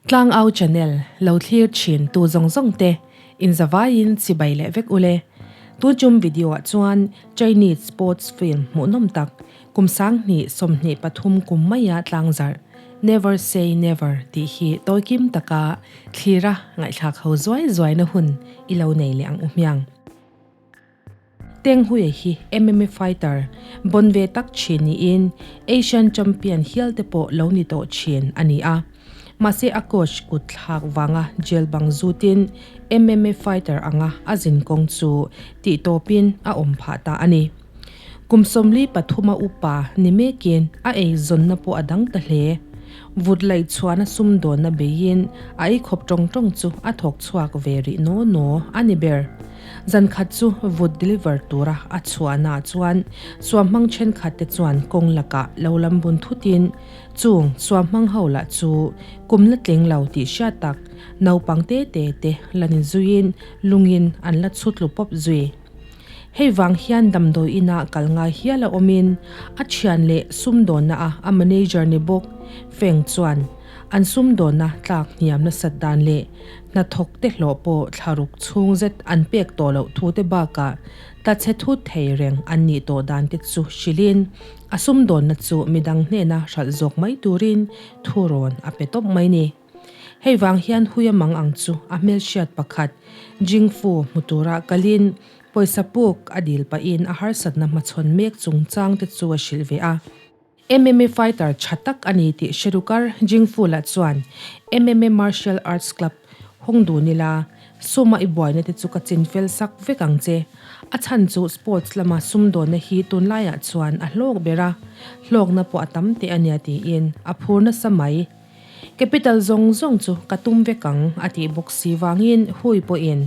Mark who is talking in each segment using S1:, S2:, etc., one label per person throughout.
S1: Tlangau channel lo thlir thin tu zawng zawng te in zavaiin chibai leh vek ule. Tunchum video ah chuan Chinese sports film hmuhnawm tak kum 2023 kum maia tlangzarh Never Say Never tih hi tawikim taka thlira ngaihthlak ho zuai zuaina hun i lo nei leh ang u hmiang. Teng Hui hi MMA fighter bon ve tak thin niin Asian champion hial te pawh lo ni tawh thin a ni a. Mahse a coach kut thlak vanga jail bang zutin MMA fighter anga a zin kawng chu tih tawpin a awm phah ta a ni. Kum 43 a upa ni mekin a eizawnna pawh a dang ta hle. Vut laih chhuahna sumdawnna beiin a ei khawp tawng tawng chu a thawk chhuak ve rih naw naw a ni ber. Zan khat chu vut deliver tura a chhuahnaah chuan suamhmang thenkhat te chuan kawng lakah lo lam bun thutin chung suamhmang ho lah chu kum la tling lo tih hriat tak naupang te te te la ni zuiin lungin an la chhut tlu pawp zui. Hei vang hian damdawi inah kal ngai hial a awmin a thian leh sumdawnna a a manager ni bawk Feng chuan an sumdawnna tlak hniam nasat dan leh hnathawk te hlawh pawh thlaruk chhung zet an pek tawh loh thu te bakah tla chhe thut thei reng an nih tawh dan te chu hrilhin a sumdawnna chu midang hnena hralh zawk mai turin thurawn a pe tawp mai ni. Hei vang hian Huia mang ang chu a hmelhriat pakhat Jingfu hmu tura kalin pawisa puk a dil pahin a harsatna hmachhawn mek chungchang te chu a hrilh ve a. MMA fighter tha tak a ni tih hrerukar Jingfu lah chuan MMA Martial Arts Club hawng dun ila suma i buaina te chu ka chin fel sak vek ang che. A chhan chu sports lama sumdawnna hi tunlaiah chuan a hlawk ber a, hlawkna pawh a tam teh a nia tiin a phur nasa mai. Capital zawng zawng chu ka tum vek ang a tih bawk si vangin Hui pawhin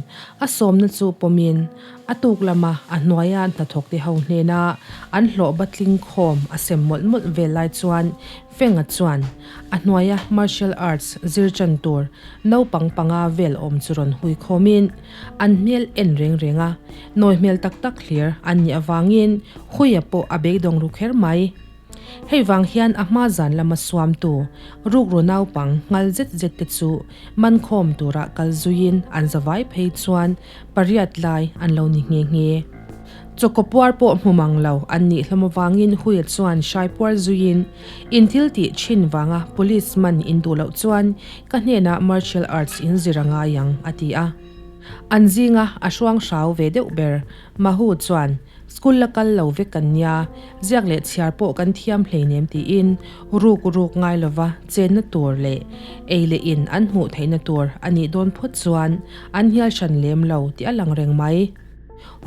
S1: a sawmna chu pawmin a tuk lama a hnuaia hnathawkte ho hnena an hlawh batling khawm a sem mawlh mawlh vel lai chuan Fenga chuan a hnuaia martial arts zir chan tur naupang panga vel awm chu rawn hui khawmin an hmel en reng reng a, nawi hmel tak tak hlir an nih avangin Huia pawh a beidawng ru kher mai. Hei vang hian a hma zan lama suamtu rukru naupang nghal zet zet te chu mankhawm tura kal zuiin an zavai phei chuan pariat lai an lo ni nghe nghe. Chawkaw puar pawh hmu mang lo an nih hlawm avangin Huia chuan hrai puar zuiin in thil tih thin vanga police man in duh loh chuan ka hnenah martial arts in zir a ngai ang a ti a. An zinga a hruang hrau ve deuh ber Mahu chuan School la kal lo vek kan nia, ziak leh chhiar pawh kan thiam hleinem tiin ruk ruk ngai lova chenna tur leh ei leh in an hmuh theihna tur a nih dawn phawt chuan an hnial hran lem lo tih a lang reng mai.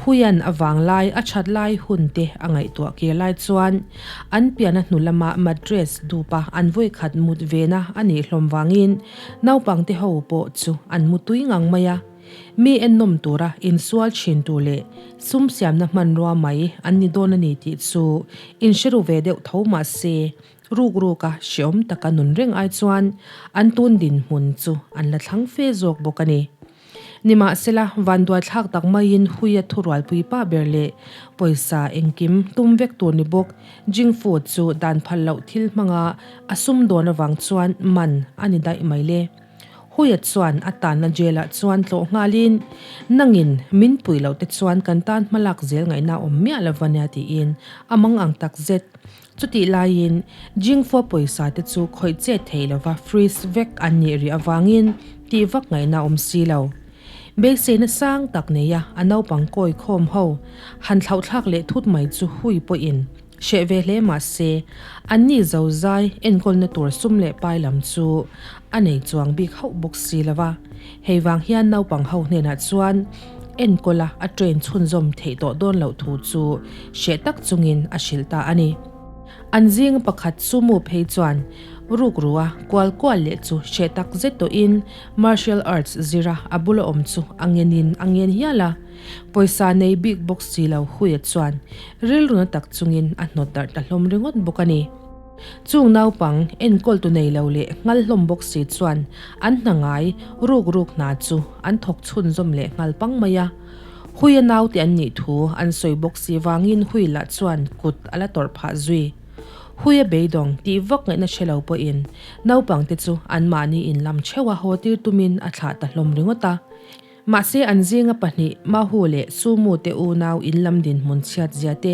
S1: Huian a vang lai a that lai hun te a ngaihtuah kir lai chuan an piana hnu lama mattress dupa an vawikhat mut vena a nih hlawm vangin naupangte ho pawh chu an mu tui ngang mai a. Mi ennawm tura insual thin tur leh sum siamna hmanrua mai an ni dawn a ni tih chu inhreru ve deuh tho mah se, ruk ruka hreawm taka nun reng ai chuan an tun dinhmun chu an la thlang fe zawk bawk a ni. Nimahsela, vanduaithlak tak maiin Huia thurualpui pa ber leh pawisa engkim tum vek tur ni bawk Jingfu chu dan phal loh thil hmanga a sum dawn avang chuan man a ni daih mai le. Huia chuan a tanna jail-ah chuan tlawh nghalin, Nangin min pui loh te chuan kan tan hmalak zel ngaihna awm miah lo va nia tiin a mang ang tak zet. Chutih laiin Jingfua pawisa te chu khawih chet thei lova freeze vek an nih rih avangin tih vak ngaihna awm si lo. Beiseina sang tak neia a naupang kawi khawm ho han thlauhthlak leh thut mai chu Hui pawhin Hreh ve hle mah se, anni zo zai enkawlna tur sum leh pai lam chu a nei chuang bik hauh bawk si lo va. Hei vang hian naupang ho hnenah chuan enkawla a train chhunzawm theih tawh dawn loh thu chu hreh tak chungin a hrilh ta a ni. An zing pakhat sumo phei chuan rukrua kual kual leh chu hreh tak zet tawhin martial arts zira a bula awm chu a ngenin a ngen hial a. Pawisa nei bik bawk si lo Huia chuan rilru na tak chungin a hnawt darh ta hlawm ringawt bawk a ni. Chung naupang enkawltu nei lo leh nghal hlawm bawk si chuan an hna ngai ruk ruk hna chu an thawk chhunzawm leh nghal pang mai a. Huia naute an nih thu an sawi bawk si vangin Hui lah chuan kut a la tawrh phah zui. Huia beidawng tih vak ngaihna hre lo pawhin naupangte chu anmahni inlam theuha haw tir tumin a thlah ta hlawm ringawt a. Mahse an zinga pahnih Mahu leh Sumu te unau inlam dinhmun chhiat zia te,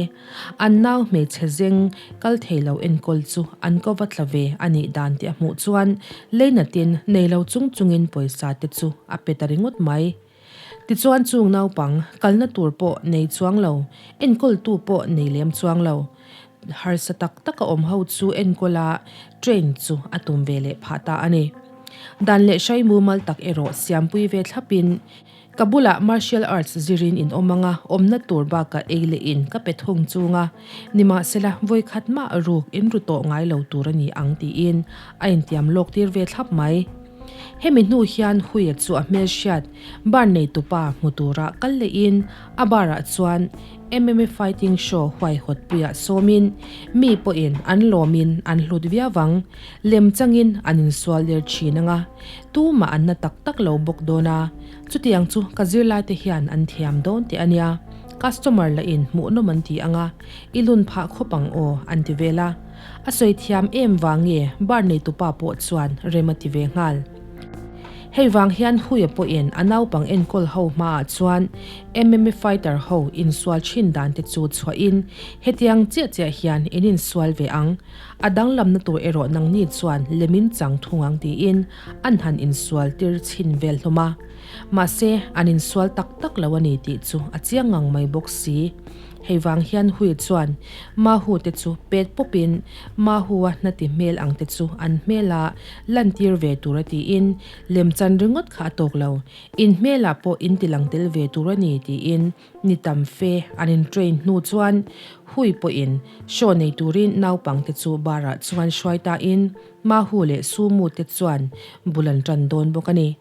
S1: an nau hmeichhe zeng kal thei lo enkawl chu an ko va tla ve a nih dan tih a hmuh chuan leinatin nei lo chung chungin pawisa te chu a pe ta ringawt mai. Tichuan chung naupang kalna tur pawh nei chuang lo, enkawltu pawh nei lem chuang lo, harsa tak taka awm ho chu enkawl a train chu a tum ve leh phah ta a ni. Dan leh hrai mumal tak erawh siampui ve thlapin ka bulah martial arts zirin in awm anga awmna tur bakah ei leh in ka pe thung chung a, nimahsela vawikhat mah ruk in ru tawh ngai lo tur a ni ang tiin a intiam lawk tir ve thlap mai. Hemi hnu hian Huia chu a hmelhriat bar neitupa hmu tura kal lehin a bar-ah chuan MMA fighting show huaihawt puiah sawmin mi pawhin an lawmin an hlut viau ang, lem changin an insual der thin ang a, tumah an na tak tak lo bawk dawn a, chutiang chu ka zirlaite hian an thiam dawn teh a nia, customer lahin hmuhnawm an ti ang a, i lun phah khawp ang aw an ti vel a. A sawi thiam em vang nge bar neitupa pawh chuan rem a ti ve nghal. Hei vang hian Huia pawhin a naupang enkawl ho hmaah chuan MMA fighter ho insual thin dan te chu chhuahin hetiang chiah chiah hian in insual ve ang, a danglamna tur erawh nangni chuan lemin chang thung ang tiin an han insual tir chhin vel hlawm a. Mahse, an insual tak tak lo a ni tih chu a chiang ngang mai bawk si. Hei vang hian Hui chuan Mahu te chu pet pawpin Mahu-a hnati hmel ang te chu an hmela lantir ve tur a tiin lemchan ringawt kha a tawk lo, in hmelah pawh in ti lang tel ve tur a ni tiin ni tam fe an in train hnu chuan Hui pawhin show nei turin naupangte chu bar-ah chuan hruai tain Mahu leh Sumu te chuan bul an tan dawn bawk a ni.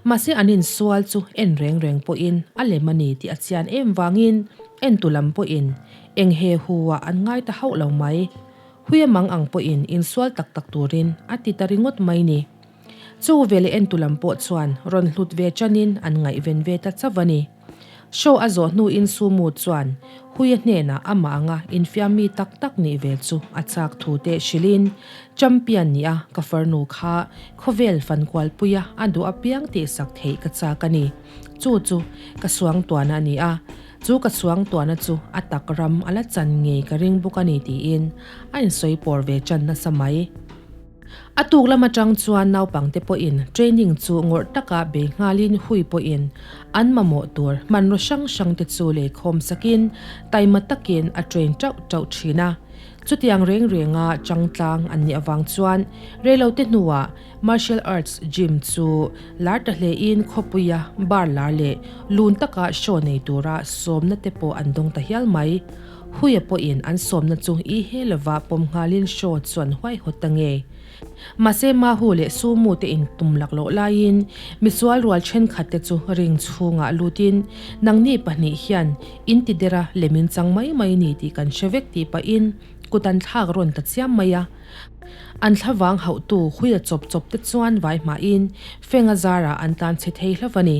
S1: Mahse an insual chu en reng reng pawhin a lem a ni tih a chian em vangin entu lam pawhin eng he hu ah an ngai ta hauh lo mai. Huia mang ang pawhin insual tak tak turin a ti ta ringawt mai ni. Chu veleh entu lam pawh chuan rawn hlut ve chanin an ngaihven ve ta chauh a ni. Show a zawh hnuin Sumu chuan Huia hnenah amah anga infiam mi tak tak nih ve chu a chak thu te hrilhin, Champion nih a ka farnu kha khawvel fankualpuia a duh apiang tihsak theih ka chak a ni. Chu chu ka suangtuahna a ni a, chu ka suangtuahna chu a tak ram a la chan ngei ka ring bawk a ni tiin a insawi pawr ve chan nasa mai. A tuk lam atang chuan naupangte pawhin training chu ngawrh taka bei nghalin hui pawhin an mamawh tur hmanraw hrang hrangte chu leikhawm sakin taima takin a train tauh tauh thin a. Chutiang reng renga changtlang an nih avang chuan reilote hnuah martial arts gym chu lar ta hlein khawpuia bar lar leh lun taka show nei tura sawmna te pawh an dawng ta hial mai. Huia pawhin an sawmna chu i he lova pawm nghalin show chu an huaihawt ta nge. Mahse Mahu leh Sumu te in tum laklawh laiin misual rual thenkhat te chu ring chhungah lutin nangni pahnih hian in ti dera lemin chang mai mai ni tih kan hre vek tih pahin kut an thlak rawn ta chiam mai a. An thlavang hauhtu Huia chawp chawp te chuan vai hmain Fenga zarah an tlan chhe thei hlauh a ni.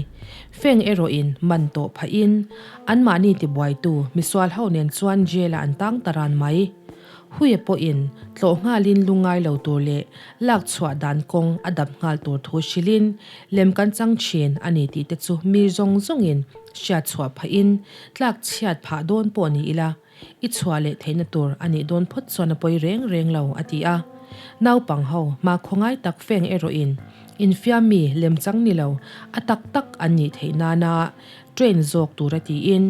S1: Feng erawhin man tawh phahin Anmahni tibuaitu misual ho nen chuan jail-ah an tang ta ran mai. Huia pawhin tlawh nghalin lungngai lo tur leh lak chhuah dan kawng a dap nghal tur thu hrilhin lem kan chang thin a ni tih te chu mi zawng zawngin hriat chhuah phahin tlak chhiat phah dawn pawh ni ila i chhuah leh theihna tur a nih dawn phawt chuan a pawi reng reng lo a ti a. Naupang ho hma khawngai tak feng erawhin infiam mi lemchang ni lo a tak tak an nih theih nana Train zawk tura tiin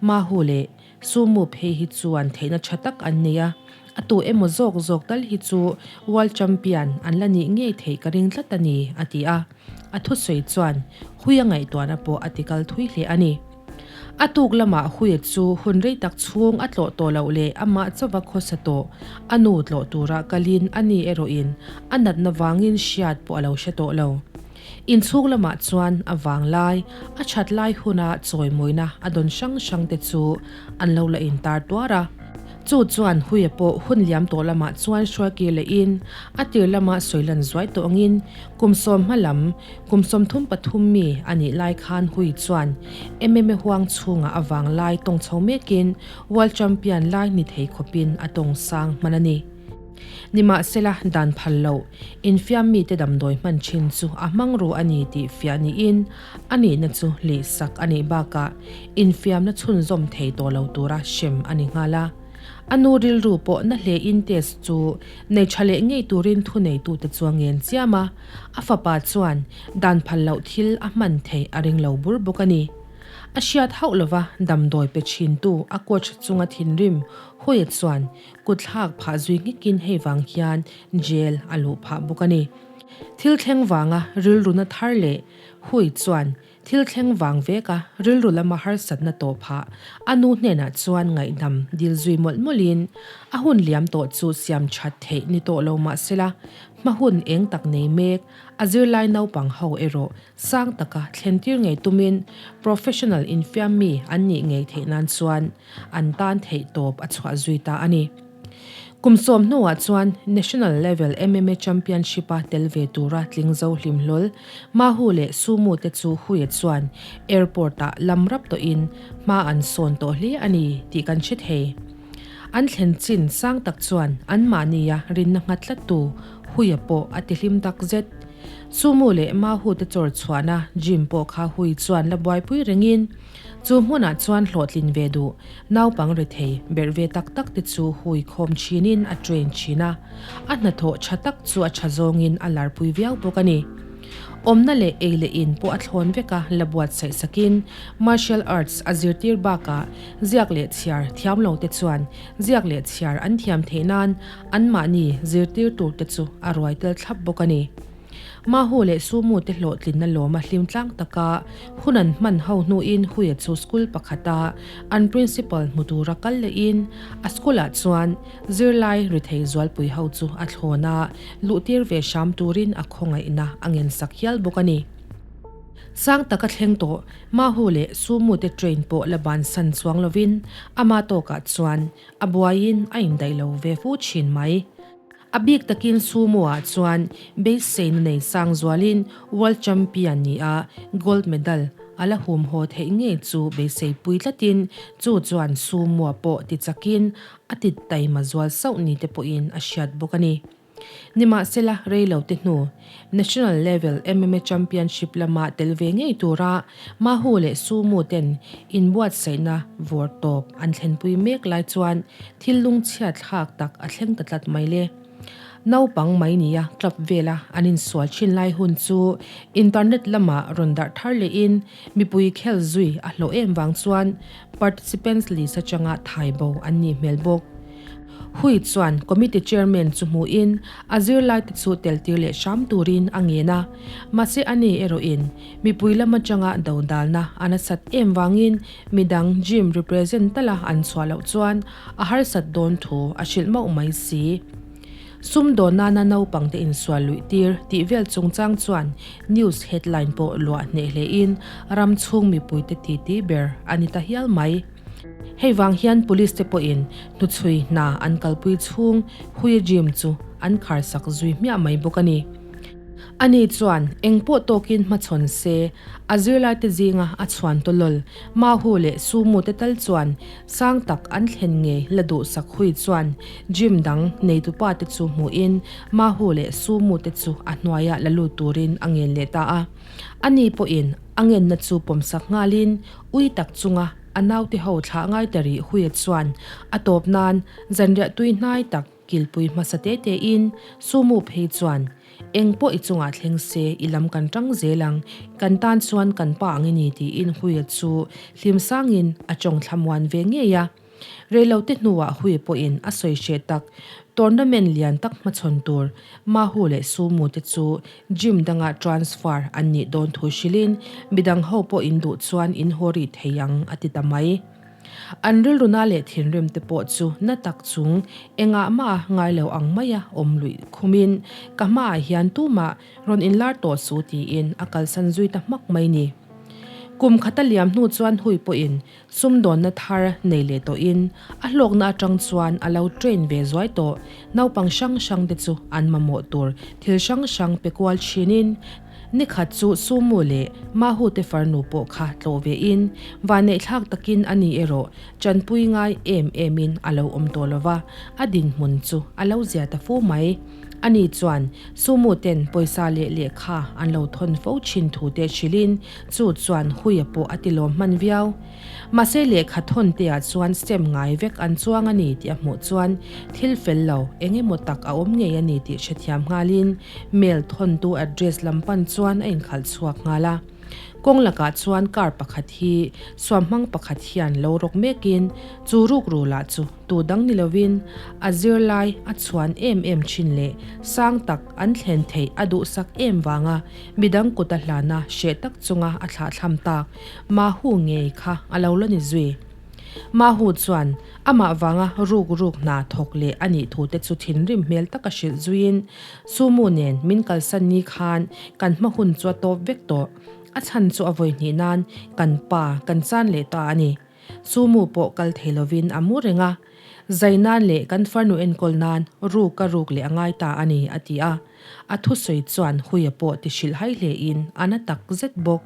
S1: Mahu leh Sumu phei hi chuan theihna tha tak an nei a, a tu emaw zawk zawk tal hi chu World Champion an la nih ngei theih ka ring tlat a ni, a ti a. A thusawi chuan Huia ngaihtuahna pawh a tikal thui hle a ni. A tuk lamah Huia chu hun rei tak chhung a tlawh tawh loh leh amah chauva khawsa tawh a nu tlawh tura kalin a ni erawhin a natna vangin hriat pawh a lo hre tawh lo. Inchhung lamah chuan a vang lai, a that lai huna chawimawina a dawn hrang hrang te chu an lo la intar tuar a. Chu chuan Huia pawh hun liam tawh lamah chuan hruaikir lehin a tir lama sawi lan zuai tawh angin kum sawm hma lam, kum 33 mi a nih lai khan Hui chuan MMA huang chhungah a vang lai tawng chho mekin World Champion lai ni thei khawpin a tawng sang hman a ni. Nimahsela, dan phal loh, infiam mite damdawi hman thin chu a hmang ru a ni tih fiah niin a nihna chu lihsak a nih bakah infiamna chhunzawm thei tawh lo tura hrem a ni nghal a. A nu rilru pawh na hlein test chu nei tha leh ngei turin thuneitute chu a ngen chiam a, a fapa chuan dan phal loh thil a hman theih a ring lo bur bawk a ni. A hriat hauh lova damdawi pe thintu a coach chunga thinrim Huia chuan kutthlak phah zui nghekin hei vang hian jail a luh phah bawk a ni. Thil thleng vanga rilruna thar leh Hui chuan thil thleng vang veka rilru lama harsatna tawh phah a nu hnenah chuan ngaihdam dil zui mawlh mawlhin a hun liam tawh chu siam that theih ni tawh lo mah sela hma hun eng tak nei mek a zirlai naupang ho erawh sang taka thlentir ngei tumin professional infiam mi an nih ngei theih nan chuan an tan theih tawp a chhuah zui ta a ni. Kum sawm hnuah chuan National Level MMA Championship-a tel ve tura tling zo hlim hlawl Mahu leh Sumu te chu Huia chuan airport-ah lam rap tawhin hma an sawn tawh hle a ni tih kan hre thei. An thlen chin sang tak chuan anmahnia rinna nghat tlattu Huia pawh a tihlim tak zet. Sumu leh Mahu te chawr chhuahna gym pawh kha Hui chuan la buaipui rengin, Chu hmunah chuan hlawhtlin ve duh, naupang rethei berh ve tak tak te chu hui khawm thinin a train thin a, a hnathawh tha tak chu a tha zawngin a larpui viau bawk a ni. Awmna leh ei leh in pawh a thlawn vek a, la buatsaih sakin martial arts a zirtir bakah ziak leh chhiar thiam lo te chuan ziak leh chhiar an thiam theih nan anmahni zirtir tur te chu a ruai tel thlap bawk a ni. Mahu leh Sumu te hlawhtlinna lawma hlim tlang taka hun an hman ho hnuin Huia chu school pakhata an principal hmu tura kal lehin a school ah chuan zirlai rithei zualpui ho chu a thlawn a, luhtir ve hram turin a khawngaihna a ngensak hial bawk a ni. Sang taka thleng tawh Mahu leh Sumu te train pawh la bansan chuang lovin ama tawkah chuan a buaiin a indaih lo ve fu thin mai. A bik takin Sumo-ah chuan beiseina nei sang zualin World Champion ni a gold medal a la hum haw theih ngei chu beisei pui tlatin chu chuan Sumo-a pawh ti chakin a ti taima zual sauh ni te pawhin a hriat bawk a ni. Nimahsela reilo te hnu National Level MMA Championship lama tel ve ngei tura Mahu leh Sumo ten inbuatsaihna vawr tawp an thlenpui mek lai chuan thil lungchhiat thlak tak a thleng ta tlat mai le. Naupang mai nia club vela an insual thin lai hun chu internet lamah rawn darh thar lehin mipui khel zui a hlawh em vang chuan participants list atanga thai bo an nih hmel bawk. Hui chuan committee chairman chu hmuhin a zirlaite chu teltir leh hram turin a ngen a, mahse ani erawhin mipui lam atanga dodalna a nasat em vangin midang gym represent tala an chhuah loh chuan a harsat dawn thu a hrilh mauh mai si. Sum dawn nana naupangte insual luih tir tih vel chungchang chuan news headline pawh luah hneh hlein ram chhung mipuite titi ber a ni ta hial mai. Hei vang hian police te pawhin hnuchhui hna an kalpui chhung Huia Gym chu an kharsak zui hmiah mai bawk a ni. Ani chuan eng pawh tawkin hmachhawn se, a zirlaite zinga a chhuan tawlawl Mahu leh Sumu te tal chuan sang tak an thlen ngei la duhsak hui chuan gym dang neitupa te chu hmuhin Mahu leh Sumu te chu a hnuaia la lut turin a ngen leh ta a. Ani pawhin a ngenna chu pawmsak nghalin Ui tak chunga a naute ho thlah ngai ta rih Huia chuan a tawp nan zanriah tui hnai tak kilpui hmasa te te in Sumu phei chuan eng pawh i chungah thleng se i lam kan tang zel ang, kan tan chuan kan pa ang i ni tiin Huia chu hlim sangin a tawng thlamuan ve ngei a. Reilote hnuah Hui pawhin a sawi hreh tak, tournament lian tak hmachhawn tur Mahu leh Sumu te chu gym danga transfer an nih dawn thu hrilhin midang ho pawh in duh chuan in haw rih thei ang a ti ta mai. An rilruna leh thinrim te pawh chu na tak chung engah mah ngai lo ang maia awm luih khumin ka hmaah hian tumah rawn inlar tawh suh tiin a kalsan zui ta hmak mai ni. Kum khata liam hnu chuan Hui pawhin Sumdawnna thar nei leh tawhin a hlawkna atang chuan a lo train ve zuai tawh. Naupang hrang hrang te chu an mamawh tur thil hrang hrang pe kual thinin. Nikhat chu Sumu leh Mahu te farnu pawh kha tlawh ve in, vanneihthlak takin ani erawh chanpui ngai em em in a lo awm tawh lova, a dinhmun chu a lo zia ta fu mai. Ani chuan Sumu ten pawisa leh lehkha an lo thawn fo thin thu te hrilhin chu chuan Huia pawh a ti lawm hman viau. Mahse lehkha thawn te ah chuan stem ngai vek an chuang a ni tih a hmuh chuan thil fel lo eng emaw tak a awm ngei a ni tih hrethiam nghalin mail thawntu address lam pan chuan a inkhalh chhuak nghal a. Kawng lakah chuan car pakhat hi suamhmang pakhat hian lo rawk mekin chu rukru lah chu tu dang ni lovin a zirlai a chhuan em em thin leh sang tak an thlen theih a duhsak em vanga midang kut a hlana hreh tak chunga a thlahthlam tak Mahu ngei kha a lo la ni zui. Mahu chuan amah vanga ruk ruk hna thawk leh a nih thu te chu thinrim hmel taka hrilh zuiin, Sumu nen min kalsan ni khan kan hma hun chu a tawp vek tawh. A chhan chu a vawi hnih nan kan pa kan chan leh ta a ni. Sumu pawh kal thei lovin a mu reng a. Zai nan leh kan farnu enkawl nan ruk ka ruk leh a ngai ta a ni, a ti a. A thusawi chuan Huia pawh ti hrilh hai hle in a na tak zet bawk.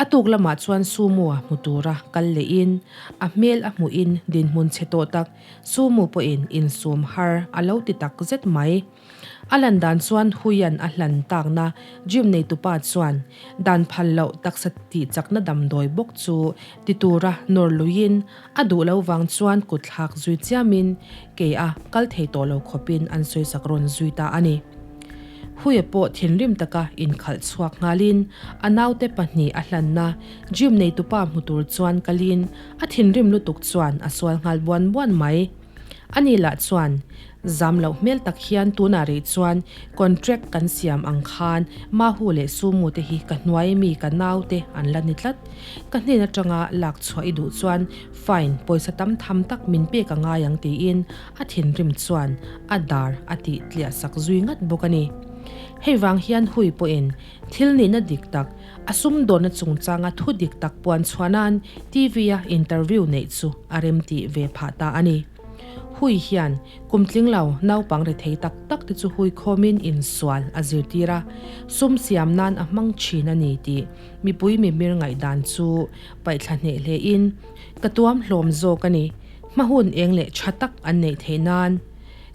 S1: A tuk lamah chuan Sumo a hmu tura kal leh in a hmel a hmuh in dinhmun chhe tawh tak Sumo pawhin insum har a lo ti tak zet mai. A lan dan chuan Huia'n a hlan takna gym neitupa chuan dan phal loh taksa tih chakna damdawi bawk chu ti tura nawr luiin a duh lo vang chuan kut thlak zui chiamin kei a kal thei tawh lo khawpin an sawisak rawn zui ta a ni. Huia pawh thinrim taka inkhalh chhuak nghalin a naute pahnih a hlanna gym neitupa hmu tur chuan kalin a thinrim lutuk chuan a sual nghal buan buan mai. Ani lah chuan, Zam loh hmel tak hian tunah rih chuan contract kan siam ang khan Mahu leh Sumu te hi ka hnuai mi ka nau te an la ni tlat. Ka hnen atanga lak chhuah i duh chuan fine pawisa tam tham tak min pek a ngai ang tiin a thinrim chuan a dar a tih tliah sak zui ngat bawk a ni. Hei vang hian Hui pawhin thil nihna dik tak a sumdawnna chungchanga thu dik tak puan chhuah nan TV-a interview neih chu a remtih ve phah ta a ni. Hui hian kum tling lo naupang rethei tak tak te chu hui khawmin insual a zirtir a, sum siam nan a hmang thin a ni tih mipui mimir ngaihdan chu paihthla hneh hlein ka tuam hlawm zawk a ni. Hma hun eng leh tha tak an neih theih nan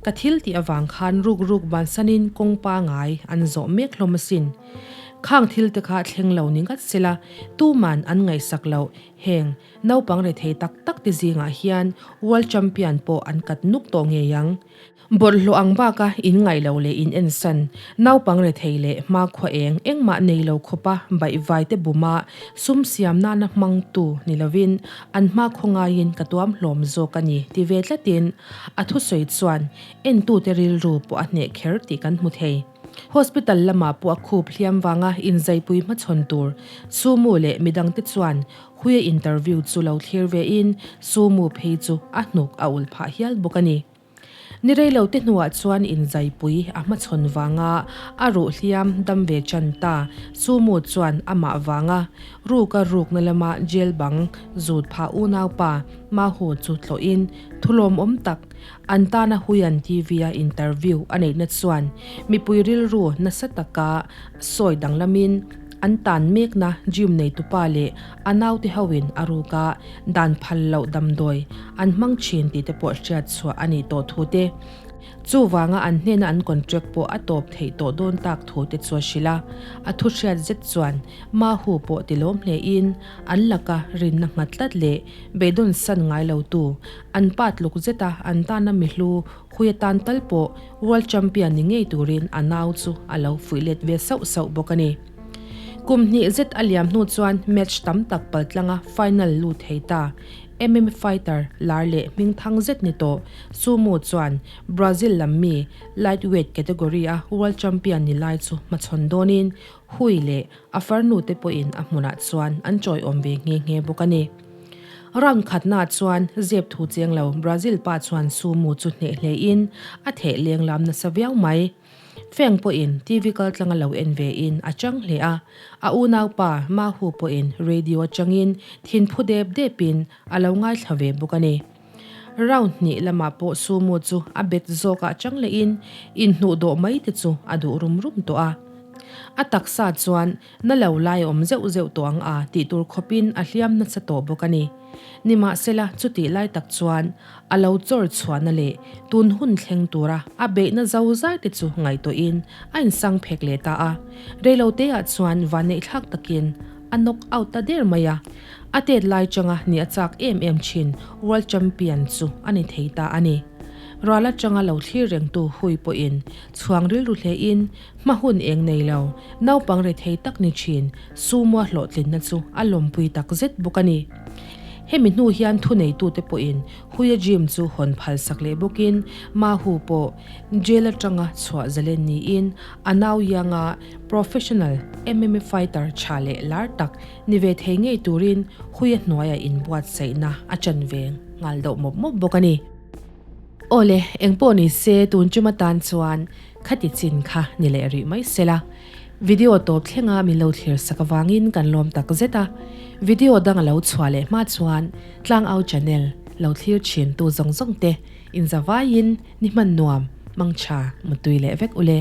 S1: ka thil tih avang khan ruk ruk bansanin kawng pangai an zawh mek hlawm asin. Khang thil te kha thleng lo ni ngat sela tuman an ngaihsak loh heng Naupang rethei tak tak te zingah hian World Champion pawh an kat nuk tawh ngei ang. Bawlhhlawh ang baka in ngaih loh leh in ensan, naupang rethei leh hmakhua eng engmah nei lo khawpa baihvai te buma sum siam nana hmangtu ni lovin an hmakhua ngaiin ka tuam hlawm zawk a ni ti ve tlatin a thusawi chuan entute rilru pawh a hneh kher tih kan hmu thei. Hospital lamah pawh a khup hliam vanga inzaipui hmachhawn tur Sumu leh midangte chuan Huia interview chu lo thlir ve in Sumu phei chu a hnuk a ulh phah hial bawk a ni. Ni reilo te hnuah chuan inzaipui a hmachhawn vanga a ruh hliam dam ve chan ta Sumu chuan amah vanga ruka rukna lama jail bang zut phah unaupa Mahu chu tlawhin thulawmawm tak An tana Huian TV-a interview a neihna chuan mipui rilru nasa taka sawi danglamin an tan mekna gym neitupa leh a naute hoin a ruka dan phal loh damdawi an hmang thin tih te pawh hriat chhuah a nih tawh thu te, chuvanga an hnena an contract pawh a tawp theih tawh dawn tak thu te chu a hrilh a. A thu hriat zet chuan Mahu pawh ti lawm hlein an laka rinna nghat tlat leh beidawn san ngai lo tu An pa tluk zeta an tana mihlu hui atan tal pawh World Champion ni ngei turin a nau chu a lo fuih let ve sauh sauh bawk a ni. Kum hnih zet a liam hnu chuan match tam tak paltlanga final lut thei ta. MMA fighter lar leh hmingthang zet ni tawh Sumo chuan Brazil lam mi lightweight category-a World Champion ni lai chu hmachhawn dawnin Hui leh a farnu te pawhin a hmunah chuan an chawiawm ve nghe nghe bawk a ni. Round khatnaah chuan zep thu cheng lo Brazil pa chuan Sumo chu hneh hlein a theh leng lam nasa viau mai. Feng pawhin TV kaltlanga lo en ve in a chang hle a, a unaupa Mahu pawhin radio atangin thinphu dep depin a lo ngaithla ve bawk a ni. Round hnih lamah pawh Sumo chu a bet zawkah chang lehin inhnuh dawh mai te chu a duh rum rum tawh a. A taksa chuan na lo lai awm zeuh zeuh tawh ang a tih tur khawpin a hliam nasa tawh bawk a ni. Nimahsela, chutih lai tak chuan a lo chawr chhuahna leh tun hun thleng tura a beihna zo zai te chu ngaihtuahin a insang phek leh ta a. Reiloteah chuan vanneihthlak takin a knock out ta der mai a. A tet lai changa ni a chak em em thin World Champion chu a ni thei ta a ni. Ral atanga lo thlir rengtu hui pawhin chhuang rilru hlein hma hun eng nei lo, naupang rethei tak ni thin Sumo hlawhtlinna chu a lawmpui tak zet bawk a ni. Hemi hnu hian thuneitute pawhin Huia Gym chu hawn phalsak leh bawkin Mahu pawh jail atanga chhuah zalen niin a nau ianga professional MMA fighter tha leh lar tak Ni ve thei ngei turin Huia hnuaia inbuatsaihna a chan ve nghal deuh mawp mawp bawk a ni. Awle, engpawh ni se tun chuma tan chuan khati chin kha ni leh rih mai sela. Video tawp thlenga min lo thlir sak avangin kan lawm tak zet a. Video dang a lo chhuah leh hma chuan Tlangau channel lo thlir thin tu zawng zawng te inzavaiin ni hman nuam, mangtha, mutui leh vek ule.